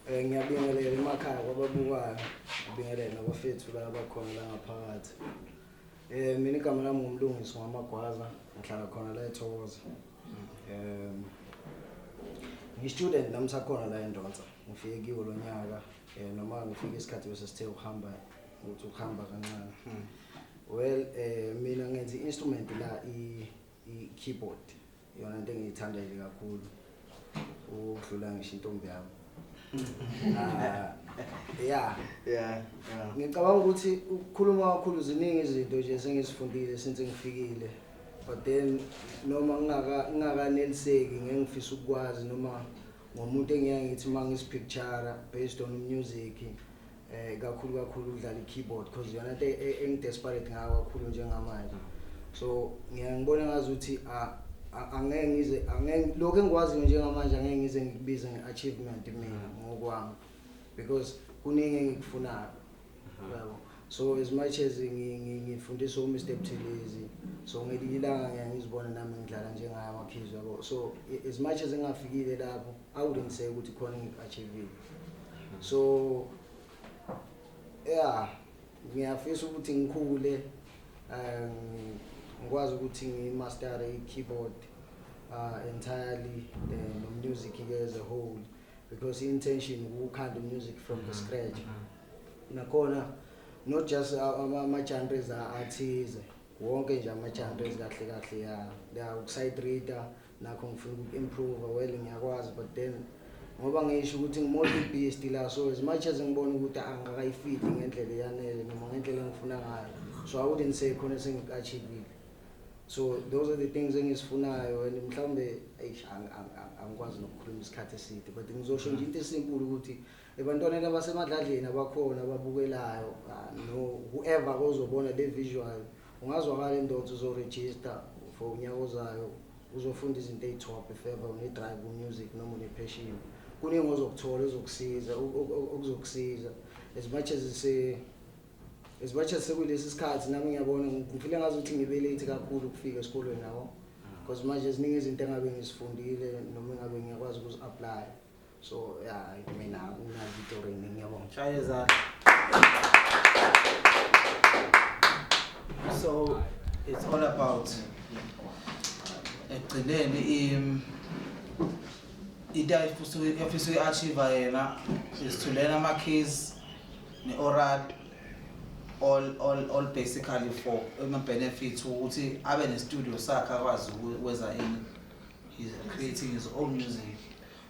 Ngiyabingelela emakhaya kwababukayo, ngibingelele nabafethu la abakhona la ngaphakathi. Mina igama lami nguMlungisi wamaGwaza, ngihlala khona la eThokoza. Ngi-student nami sakhona la eNdonsa. Ngifike kiwo lo nyaka, noma ngifike isikhathi bese sithe ukuhamba ukuthi ukuhamba kancane. Well, mina ngenza i-instrument la, i-keyboard. Iyona into engiyithanda nje kakhulu ukudlula ngisho intombi yami. Ah, yeah. Ngicabanga ukuthi ukukhuluma kakhulu, ziningi izinto nje sengizifundile since ngifikile. But then noma ngingakaneliseki ngengifisa ukwazi, noma ngomuntu engiyaye ngithi uma ngizipicture based on music, kakhulu kakhulu ukudlala i-keyboard, because yona into engi-desperate ngayo kakhulu njengamanje. So ngiyangibona ngazuthi angeke ngize, angeke lokho engikwaziyo njengamanje, angeke ngize ngikubize nge-achievement mina ngokwami, because kuningi engikufunayo, yabo. So as much as ngifundiswa uMr Buthelezi, so ngelinye ilanga ngiya ngizibona nami ngidlala njengaye ama-keys, yabo. So as much as engafikile lapho, I wouldn't say ukuthi khona engiku-achievile. So yeah, ngiyafisa ukuthi ngikhule, ngikwazi ukuthi ngimastere i-keyboard entirely, no-music ke as a whole, because i-intention ukukhanda music from the scratch. Nakhona not just ama-genres athize, wonke nje ama-genres kahle kahle ya uku-sight reader nakho ngifuna uku-improve. Well, ngiyakwazi, but then ngoba ngisho ukuthi ngi-multi beast la, so as much as ngibona ukuthi angikakayifiti ngendlela eyanele noma ngendlela engifuna ngayo, so I wouldn't say khona sengiku-achievile. So those are the things engizifunayo, and mhlawumbe, eish, angikwazi nokukhuluma isikhathi eside, but ngizosho nje into esinkulu ukuthi ebantwaneni abasemadladleni abakhona ababukelayo, no whoever ozobona le visual, ungazwakala indoda, uzoregister for unyaka ozayo, uzofunda izinto eyi-top. If ever une-drive ku-music noma une-passion, kuningi ozokuthola ozokusiza, okuzokusiza as much as sekulesi sikhathi. Nami ngiyabona ngifile ngazuthi ngibe late kakhulu ukufika esikolweni, yabo, because manje ziningi izinto engabe ngizifundile noma engabe ngiyakwazi ukuzi-apply. So yeah, mina nginazo itori eningi, ngiyabonga. Shaye izandla. So it's all about ekugcineni into ayifisa uyi-achieve yena is to learn ama-keys ne-oral, all basically for ama-benefits ukuthi abe ne-studio sakhe, akwazi ukwenza ini, he's creating his own music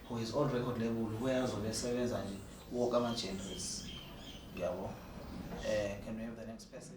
or his own record label where azobe esebenza nje wonke ama-genres, yabo. Can we have the next person?